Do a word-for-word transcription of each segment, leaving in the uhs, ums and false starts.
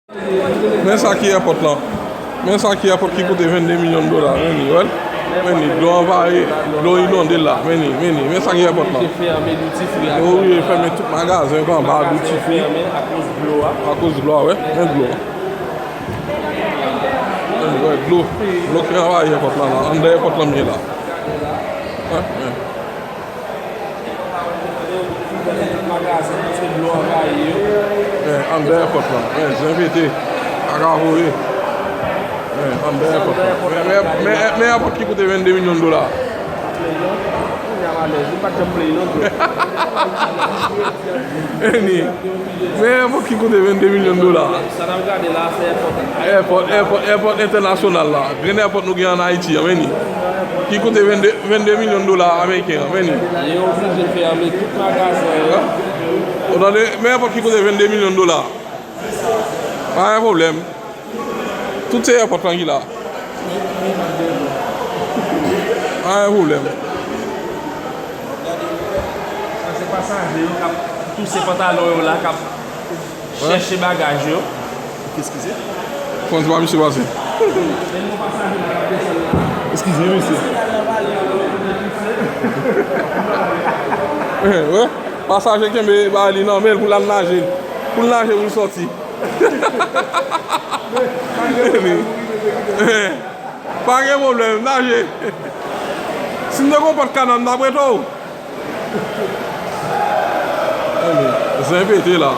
Men sa ki èpòt lan. Men sa ki èpòt ki koute vennde milyon dola. Men li, wè. Men li, dlo anvayi, dlo inonde l la. Men li, men li. Men sa ki èpòt lan. Yo oblije fèmen tout magazen k anba duty free. Akoz dlo a, wè. Men dlo a. Men wè, dlo. Dlo ki anvayi èpòt lan la. Anndan èpòt lan m ye la. Wè, men. Eh, anndan èpòt lan. Eh, zen pete. Kaka voye. Eh, anndan èpòt lan. Men, men, men, men èpòt ki koute vennde milyon dola. Anyway, men èpòt ki koute vennde milyon dola. Èpòt, èpòt, èpòt entènasyonal la. Grenn èpòt nou gen ann Ayiti an, men li. Ki koute vennde, vennde milyon dola ameriken an, men li. Yo oblije fèmen tout magazen yo. Ou tande, men èpòt ki koute vennde milyon dola. Pa gen pwoblèm. Tout se èpòt lan ki la. Pa gen pwoblèm. Sa se pasaje yo k ap touse pantalon yo la, k ap chèche bagaj yo. Eskize. Fò n di pa misye pase. Eskize, mesye. Eh, wè. Pasaje kenbe bagay li nan men l pou l al naje. Pou l naje, pou l sòti. Pa gen pwoblèm, naje. Si m te gon pòt kana, m t ap rete w. Anyway, zen pete la.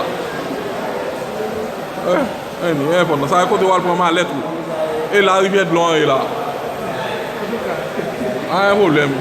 Eh, anyway, èpòt lan. Sa e kote w al pran malèt ou. E la rivyè dlo an ye la. Pa gen pwoblèm.